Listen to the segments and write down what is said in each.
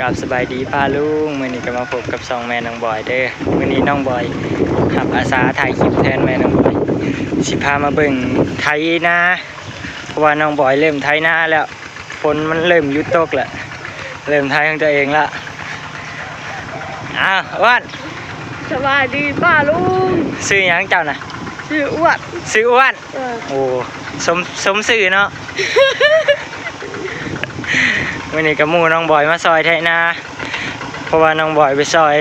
ກາບສະບາຍດີປ້າລຸງ, ມື້ນີ້ກໍມາພົບກັບຊ່ອງແມ່ນ້ອງບອຍເດີ. ມື້ນີ້ນ້ອງບອຍຮັບອາສາຖ່າຍຄລິບແທນແມ່ນ້ອງບອຍ, ຊິພາມາເບິ່ງໄຖນາ ເພາະວ່ານ້ອງບອຍເລີ່ມໄຖນາແລ້ວ, ຝົນມັນເລີ່ມຢຸດຕົກແລ້ວ, ເລີ່ມໄຖຂອງຕົວເອງລະ. ອ້າວ ອ້ວນ. ສະບາຍດີປ້າລຸງ. ຊື່ຫຍັງເຈົ້ານະ? ຊື່ອ້ວນ. ຊື່ອ້ວນ. ເອີ ໂອ້ ສົມ ສົມຊື່ເນາະ. ມື້ນີ້ກໍໝູ່ນ້ອງບອຍມາຊ່ອຍໄຖນາ ເພາະວ່ານ້ອງບອຍໄປຊ່ອຍ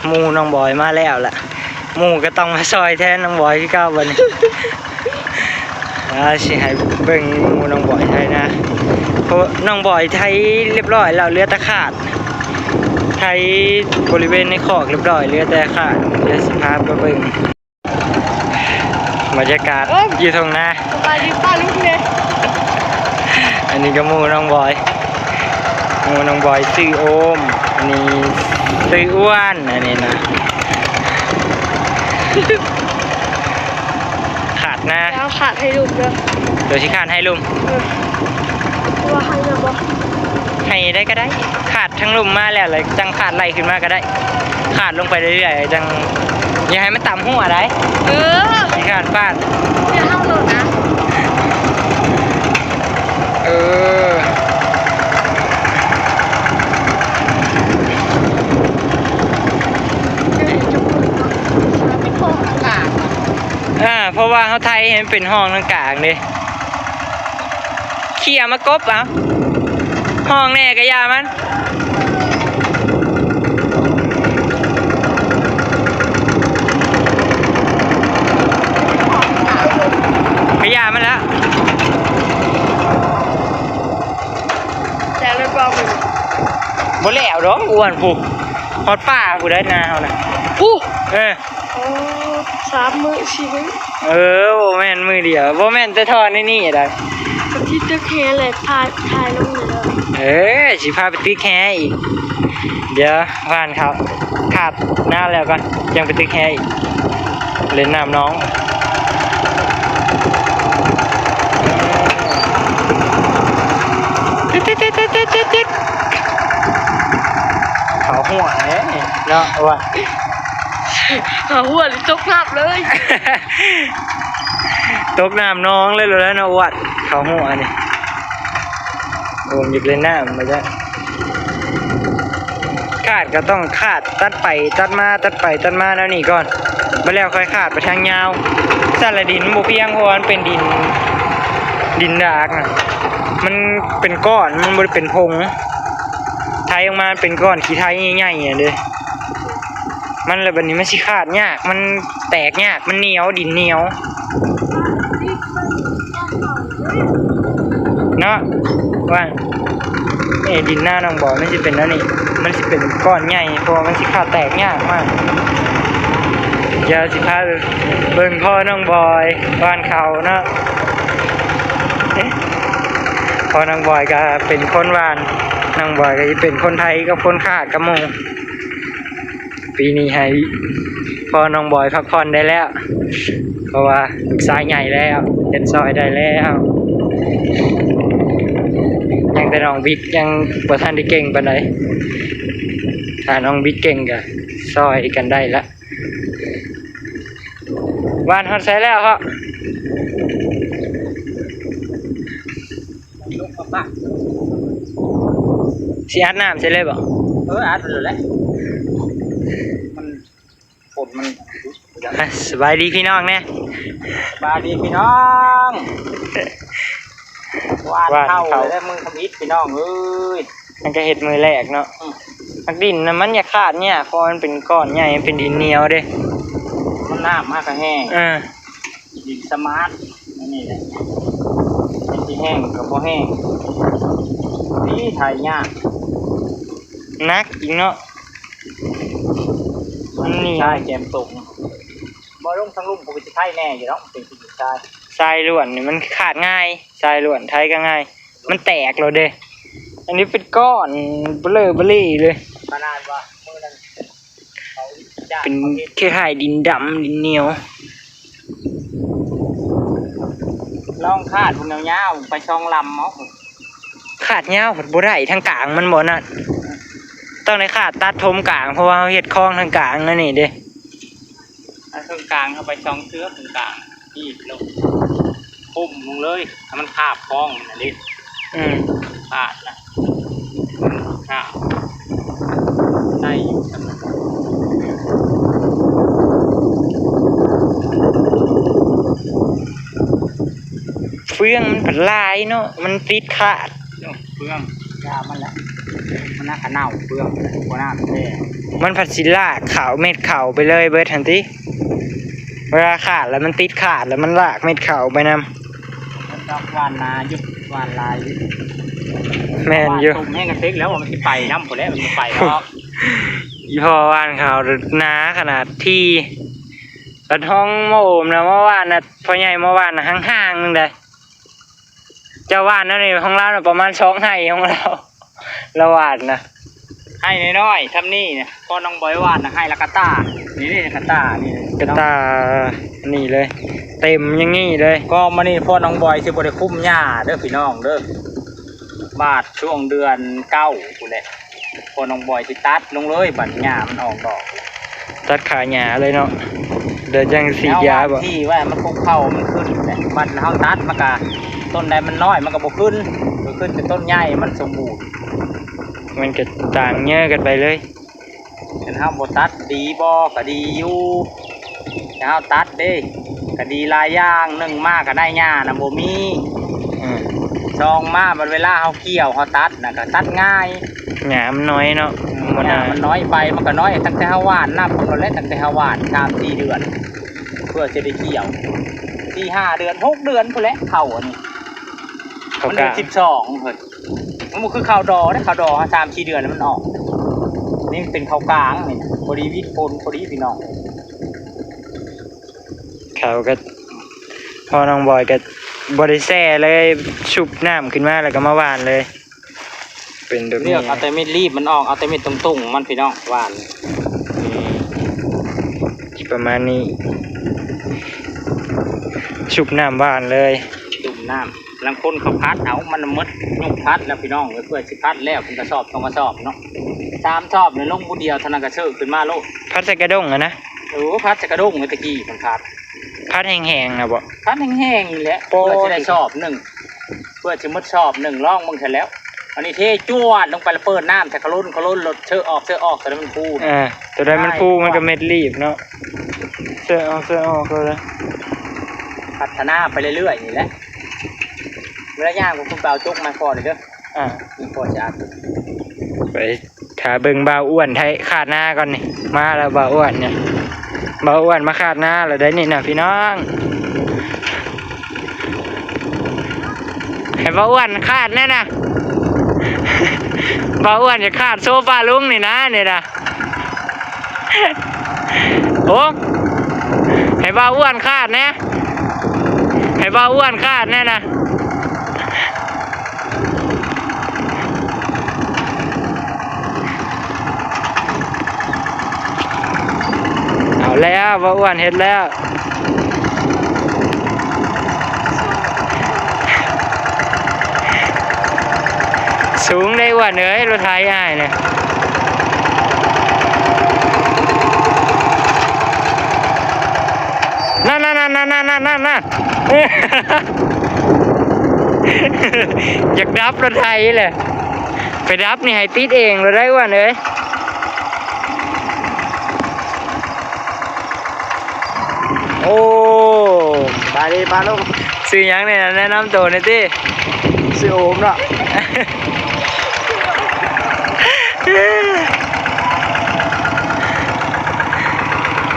ໝູ່ນ້ອງບອຍມາແລ້ວລະ, ໝູ່ກໍຕ້ອງມາຊ່ອຍແທນນ້ອງບອຍຄືເກົ່າບັດນີ້. ອາ ຊິໃຫ້ເບິ່ງໝູ່ນ້ອງບອຍໄຖນາ, ເພາະວ່ານ້ອງບອຍໄຖລຽບຮ້ອຍແລ້ວ ເຫຼືອແຕ່ຄາດ, ໄຖບໍລິເວນໃນຄອກລຽບຮ້ອຍ ເຫຼືອແຕ່ຄາດ. ດຽວຊິພາໄປເບິ່ງ ບັນຍາກາດ ໂອ້ຍ ຢູ່ທົ່ງນາ. ສະບາຍດີປ້າລຸງເດ້. ອັນນີ້ກໍໝູ່ນ້ອງບອຍ, ໝູ່ນ້ອງບອຍຊື່ໂອມ, ອັນນີ້ຊື່ອ້ວນ, ອັນນີ້ນະ ຄາດນາ. ເອົາຄາດໃຫ້ລຸງເດີ. ໂຕຊິຄາດໃຫ້ລຸງ. ເອີ ວ່າໃຫ້ແລ້ວບໍ່? ໃຫ້ໄດ້ກໍໄດ້, ຄາດທາງລຸ່ມມາແລ້ວ ແລ້ວຈັ່ງຄາດໄລ່ຂຶ້ນມາກໍໄດ້, ຄາດລົງໄປເລື້ອຍໆ ຈັ່ງ ຢ່າໃຫ້ມັນຕຳຫົວໄດ໋. ເອີ ຊິຄາດປາດ ຢ່າເອົາໂລດນະ. ເອີ ເອີ ເພາະວ່າເຮົາໄຖໃຫ້ມັນເປັນຮ່ອງທາງກາງເດ້. ເຂົ້ຍມາກົບເອົາ, ຮ້ອງແດ່ກະຢ່າມັນ, ກະຢ່າມັນແຫຼະ. ແລ້ວບໍ່? ບໍ່ແລ້ວດອກ ອ້ວນ ພຸ້ນ ຮອດປ່າພຸ້ນໄດ໋ ນາເຮົານະ ພຸ້ນ. ເອີ. ໂອ້ ສາມມື້ສີ່ມື້. ເອີ ບໍ່ແມ່ນມື້ດຽວ, ບໍ່ແມ່ນແຕ່ທໍ່ໃນນີ້ໃດ໋. ກໍທີ່ຕຶກແຮແຫຼະ ຖ່າຍ ຖ່າຍລົງນີ້ເດີ. ເອີ ຊິພາໄປຕຶກແຮອີກ, ດຽວຫວ່ານເຂົ້າ ຄາດນາແລ້ວກ່ອນ ຈັ່ງໄປຕຶກແຮອີກ, ເລ່ນນ້ຳໜອງ. ເຂົ້າຫົວເດ້ເນາະ ວ່າ ເຂົ້າຫົວນີ້ຕົກນ້ຳເລີຍ. ຕົກນ້ຳໜອງເລີຍແຫຼະເນາະ ອວດເຂົ້າຫົວນີ້. ໂອມຢາກເລ່ນນ້ຳວ່າຊັ້ນ. ຄາດກໍຕ້ອງຄາດ ຕັດໄປຕັດມາ ຕັດໄປຕັດມາແນວນີ້ກ່ອນ, ບາດແລ້ວຄ່ອຍຄາດໄປທາງຍາວ. ຊັ້ນລະດິນມັນບໍ່ພຽງ ເພາະວ່າມັນເປັນດິນ ດິນດາກນະ, ມັນເປັນກ້ອນ ມັນບໍ່ໄດ້ເປັນຜົງ. ໄຖອອກມາເປັນກ້ອນຂີ້ໄຖໃຫຍ່ໆ ຫັ້ນເດ້. ມັນລະ ບັດນີ້ມັນຊິຄາດຍາກ ມັນແຕກຍາກ ມັນໜຽວ ດິນໜຽວເນາະ. ວ່າ ເອີ ດິນນານ້ອງບອຍມັນຊິເປັນແນວນີ້ ມັນຊິເປັນກ້ອນໃຫຍ່ ເພາະວ່າມັນຊິຄາດແຕກຍາກມາກ. ດຽວຊິພາໄປເບິ່ງພໍ່ນ້ອງບອຍຫວ່ານເຂົ້າເນາະ. ພໍ່ນ້ອງບອຍກໍເປັນຄົນຫວ່ານ ນ້ອງບອຍກໍຊິເປັນຄົນໄຖກັບຄົນຄາດກັບໝູ່. ປີນີ້ໃຫ້ພໍ່ນ້ອງບອຍພັກຜ່ອນໄດ້ແລ້ວ ເພາະວ່າລູກຊາຍໃຫຍ່ແລ້ວ ເຮັດຊ່ອຍໄດ້ແລ້ວ. ຍັງແຕ່ນ້ອງບິກຍັງບໍ່ທັນໄດ້ເກັ່ງປານໃດ, ຖ້ານ້ອງບິກເກັ່ງກໍຊ່ອຍກັນໄດ້ລະ. ຫວ່ານຮອດໃສແລ້ວເພາະ? ລົງມາປະ ຊິອັດນ້ຳໃສ່ເລີຍບໍ່? ເອີ ອັດໄປໂລດແຫຼະ ມັນ ຝົນມັນ. ອ່ະ ສະບາຍດີພີ່ນ້ອງແດ່. ສະບາຍດີພີ່ນ້ອງ. ຫວ່ານເຂົ້າ ຫວ່ານເຂົ້າ ແລ້ວມື້ທຳອິດພີ່ນ້ອງເອີຍ. ມັນກໍເຮັດມື້ແລກເນາະ. ອືມ ມັກດິນນະ ມັນຢາກຄາດຍາກ ເພາະມັນເປັນກ້ອນໃຫຍ່ ມັນເປັນດິນໜຽວເດ້. ມັນນ້ຳມາກໍແຫ້ງ. ເອີ ດິນສະໝາດ ອັນນີ້ແຫຼະ ມັນຊິແຫ້ງກໍບໍ່ແຫ້ງ ດີ ໄຖຍາກ ໜັກອີກເນາະ. ມັນໜຽວ ຊາຍແຈມຕົງ ບໍ່ລົງທາງລຸ່ມ ກໍຊິໄຖແນ່ຢູ່ດອກ ເປັນດິນຊາຍ. ຊາຍລ້ວນນີ້ມັນຄາດງ່າຍ ຊາຍລ້ວນໄຖກໍງ່າຍ. ມັນແຕກໂລດເດ້ ອັນນີ້ເປັນກ້ອນເບລີເບລີເລີຍ. ຂະໜາດວ່າມື້ນັ້ນເຂົາຈາກ ເປັນ ເຂົາເຮັດ ຄ້າຍໆດິນດຳ ດິນໜຽວ. ລອງຄາດເບິ່ງຍາວໆ ໄປສອງລຳເອົາ. ຄາດຍາວພັດບໍ່ໄດ້ ທາງກາງມັນບໍ່ນັ້ນ. ຕ້ອງໄດ້ຄາດຕັດຖົມກາງ ເພາະວ່າເຮົາເຮັດຄອງທາງກາງອັນນີ້ເດ້. ອັນເຄິ່ງກາງເຮົາໄປສອງເທື່ອ ເຄິ່ງກາງ ນີ້ລົງ ຄຸມລົງເລີຍ ໃຫ້ມັນຄາບຄອງມັນຫັ້ນເດ້. ອືມ ຄາດນະ ມັນຄາບ ໄດ້ຢູ່. ເຟືອງມັນພັດຫຼາຍເນາະ ມັນຕິດຄາດ. ເຟືອງ ຢາມັນແຫຼະ ມັນໜ້າກະເນົ່າ ເຟືອງ ບໍ່ໜ້າແທ້. ມັນພັດຊິລາກເຂົ້າ ເມັດເຂົ້າໄປເລີຍເບິດຫັ້ນຕິ. ເວລາຄາດແລ້ວມັນຕິດຄາດ ແລ້ວມັນລາກເມັດເຂົ້າໄປນຳ. ມັນດອກຫວ່ານນາຢູ່ ຫວ່ານຫຼາຍຢູ່. ແມ່ນຢູ່ ຫວ່ານຊຸມແຮງກະເຕັກແລ້ວ ມັນຊິໄປນຳພຸ້ນແຫຼະ ມັນບໍ່ໄປດອກ. ອີ່ພໍ່ຫວ່ານເຂົ້າໜາຂະໜາດທີ່ ບັດຫ້ອງໝໍໂອມນະ ມາຫວ່ານນະ ພໍ່ໃຫຍ່ມາຫວ່ານນະ ຫ່າງໆໜຶ່ງໃດ. ເຈົ້າຫວ່ານແນວນີ້ ຂອງລາວນະປະມານສອງໄຮ່ຂອງລາວ ລາວຫວ່ານນະ. ໄຮ່ນ້ອຍໆ ຊ່ຳນີ້ນະ ພໍ່ນ້ອງບອຍຫວ່ານນະ ໄຮ່ລະກະຕ່າ ນີ້ເດ້ ກະຕ່ານີ້ ກະຕ່ານີ້ເລີຍ ເຕັມຢ່າງນີ້ເລີຍ. ກໍມື້ນີ້ພໍ່ນ້ອງບອຍຊິບໍ່ໄດ້ຄຸມຫຍ້າເດີພີ່ນ້ອງເດີ ບາດຊ່ວງເດືອນເກົ້າພຸ້ນແຫຼະ ພໍ່ນ້ອງບອຍຊິຕັດລົງເລີຍ ບັດຫຍ້າມັນອອກດອກ ຕັດຂາຫຍ້າເລີຍເນາະ ແລ້ວຈັ່ງສີດຢາບໍ? ທີ່ວ່າມັນຄຸກເຂົ້າມັນຂຶ້ນແຫຼະ ບັດເຮົາຕັດມັນກະ ຕົ້ນໃດມັນນ້ອຍມັນກະບໍ່ຂຶ້ນ ກໍຂຶ້ນແຕ່ຕົ້ນໃຫຍ່ມັນສົມບູນ ມັນກະຕ່າງເຍີກັນໄປເລີຍ. ຄັນເຮົາບໍ່ຕັດດີບໍ່ ກະດີຢູ່ ແຕ່ເຮົາຕັດເດ້ ກະດີຫຼາຍຢ່າງ ໜຶ່ງມາກະໄດ້ຫຍ້ານະບໍ່ມີ ອືມ ສອງມາບັດເວລາເຮົາກ່ຽວເຮົາຕັດນະ ກະຕັດງ່າຍ ຫຍ້າມັນນ້ອຍເນາະ ອືມ ບໍ່ໜາ ຫຍ້າມັນນ້ອຍ ໃບມັນກະນ້ອຍ ຕັ້ງແຕ່ເຮົາຫວ່ານ ນັບເບິ່ງໂລດແຫຼະ ຕັ້ງແຕ່ເຮົາຫວ່ານ ສາມສີ່ເດືອນ ເພື່ອຊິໄດ້ກ່ຽວ ສີ່ຫ້າເດືອນ ຫົກເດືອນພຸ້ນແຫຼະ ເຂົ້າອັນນີ້ ເຂົ້າ ມັນເດືອນສິບສອງເພິ່ນ ມັນບໍ່ຄືເຂົ້າດໍເດ້ ເຂົ້າດໍສາມສີ່ເດືອນແລ້ວມັນອອກ ນີ້ມັນເປັນເຂົ້າກາງນີ້ນະ ພໍດີວິດຝົນພໍດີພີ່ນ້ອງ. ເຂົ້າກະ ພໍ່ນ້ອງບອຍກະບໍ່ໄດ້ແຊ່ເລີຍ ຊຸບນ້ຳຂຶ້ນມາແລ້ວກະມາຫວ່ານເລີຍ ເປັນແບບນີ້ ເລືອກເອົາແຕ່ເມັດລີບມັນອອກ ເອົາແຕ່ເມັດຕົງໆມັນພີ່ນ້ອງ ຫວ່ານ ອືມ ປະມານນີ້ ຊຸບນ້ຳຫວ່ານເລີຍ ຈຸ່ມນ້ຳ ລາງຄົນເຂົາພັດເອົາ ມັນໝົດຍຸກພັດແລ້ວພີ່ນ້ອງ ເພື່ອຊິພັດແລ້ວເປັນກະສອບສອງກະສອບເນາະ ສາມສອບນີ້ລົງຜູ້ດຽວເທົ່ານັ້ນກະເຊີຂຶ້ນມາໂລດ ພັດໃສ່ກະດ້ງຫັ້ນນະ. ໂອ້ ພັດໃສ່ກະດ້ງແຕ່ກີ້ເພິ່ນພັດ ພັດແຫ້ງໆນະບໍ? ພັດແຫ້ງໆນີ້ແຫຼະ ໂອ້ຍ ເພື່ອຊິໄດ້ສອບໜຶ່ງ ເພື່ອຊິໝົດສອບໜຶ່ງ ລອງເບິ່ງຊະແລ້ວ ອັນນີ້ເທຈວດລົງໄປລະເປີດນ້ຳໃສ່ຄະໂລນ ຄະໂລນໂລດ ເຊີອອກ ເຊີອອກ ໂຕໃດມັນຟູ ອ່າ ໂຕໃດມັນຟູ ງ່າຍກວ່າ ມັນກະເມັດລີບເນາະ ເຊີອອກ ເຊີອອກ ໂຕໃດ ພັດທະນາໄປເລື້ອຍໆນີ້ແຫຼະ ເວລາຍ່າງພວກຄຸນໄປເອົາຈົກມາໃຫ້ພໍ່ແດ່ເດີ ອ່າ ນີ້ພໍ່ຊິອັດ ໄປຖ້າເບິ່ງບ່າວອ້ວນໄທຄາດນາກ່ອນນີ້ ມາແລ້ວບ່າວອ້ວນນີ້ ບ່າວອ້ວນມາຄາດນາແລ້ວໄດ໋ນີ້ນະພີ່ນ້ອງ ໃຫ້ບ່າວອ້ວນຄາດແດ່ນະ ບ່າວອ້ວນຈະຄາດໂຊປ້າລຸງນີ້ນະ ນີ້ນະ. ໂອ້ ໃຫ້ບ່າວອ້ວນຄາດແດ່ ໃຫ້ບ່າວອ້ວນຄາດແດ່ນະ ເອົາແລ້ວ ບ່າວອ້ວນເຮັດແລ້ວ. ສູງເດ້ອ້ວນເອີຍ ລົດໄຖອ້າຍນີ້ ນັ້ນໆໆໆໆໆ ຢາກດັບລົດໄຖແຫຼະ ໄປດັບນີ້ໃຫ້ຕິດເອງໂລດໄດ໋ອ້ວນເອີຍ. ໂອ້ ສະບາຍດີປ້າລຸງ ຊື່ຫຍັງແດ່ ແນະນຳໂຕແດ່ຕິ? ຊື່ໂອມເນາະ. ເ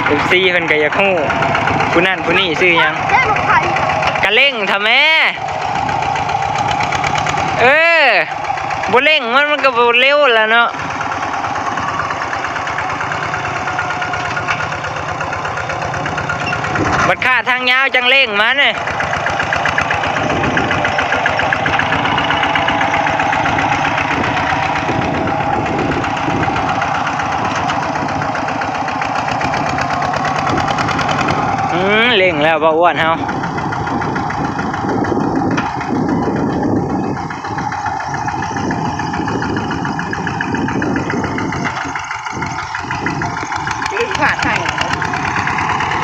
ອັຟຊີເພິ່ນກະຢາກຮູ້ ຜູ້ນັ້ນຜູ້ນີ້ຊື່ຫຍັງ? ກະເລັ່ງທຳແມ້ ເອີ ບໍ່ເລັ່ງມັນ ມັນກະບໍ່ເລັວລະເນາະ. ບັດຄາດທາງຍາວຈັ່ງເລັ່ງມັນ. ອືມ ເລັ່ງແລ້ວບ່າວອ້ວນເຮົາ.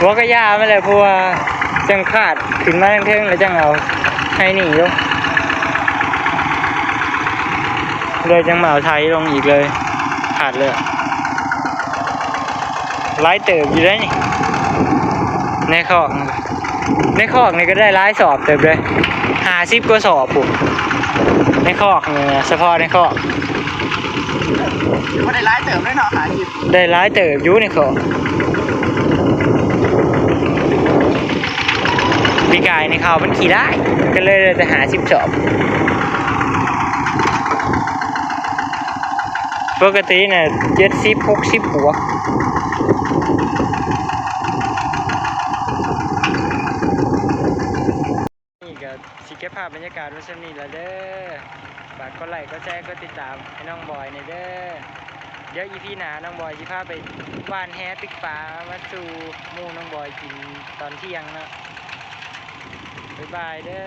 ບໍ່ກະຢ່າມາແຫຼະ ເພາະວ່າຈັ່ງຄາດຂຶ້ນມາທາງເທິງ ແລ້ວຈັ່ງເອົາໄຫນີ້ລົງ ເລີຍຈັ່ງມາເອົາໄຖລົງອີກເລີຍ ຄາດເລີຍ. ຫຼາຍເຕີບຢູ່ເດ້ນີ້ ໃນຄອກ ໃນຄອກນີ້ກະໄດ້ຫຼາຍສອບເຕີບເດ້ ຫ້າສິບກວ່າສອບພຸ້ນ ໃນຄອກນີ້ນະ ສະເພາະໃນຄອກ. ບໍ່ໄດ້ຫຼາຍເຕີບເດ້ເນາະ ຫ້າສິບ ໄດ້ຫຼາຍເຕີບຢູ່ໃນຄອກ. ປີກາຍນີ້ເຂົ້າມັນຂີ້ຮ້າຍ ກະເລີຍໄດ້ແຕ່ຫ້າສິບສອບ ປົກກະຕິນະ ເຈັດສິບ ຫົກສິບກວ່າ. ນີ້ກະຊິເກັບພາບບັນຍາກາດໄວ້ສ່ຳນີ້ລະເດີ. ຝາກກົດໄລ້ ກົດແຊ ກົດຕິດຕາມໃຫ້ນ້ອງບອຍແດ່ເດີ. ດຽວອີພີໜ້ານ້ອງບອຍຊິພາໄປຫວ່ານແຫຕຶກປາມາສູ່ໝູ່ນ້ອງບອຍກິນຕອນທ່ຽງເນາະ. ບາຍບາຍເດີ.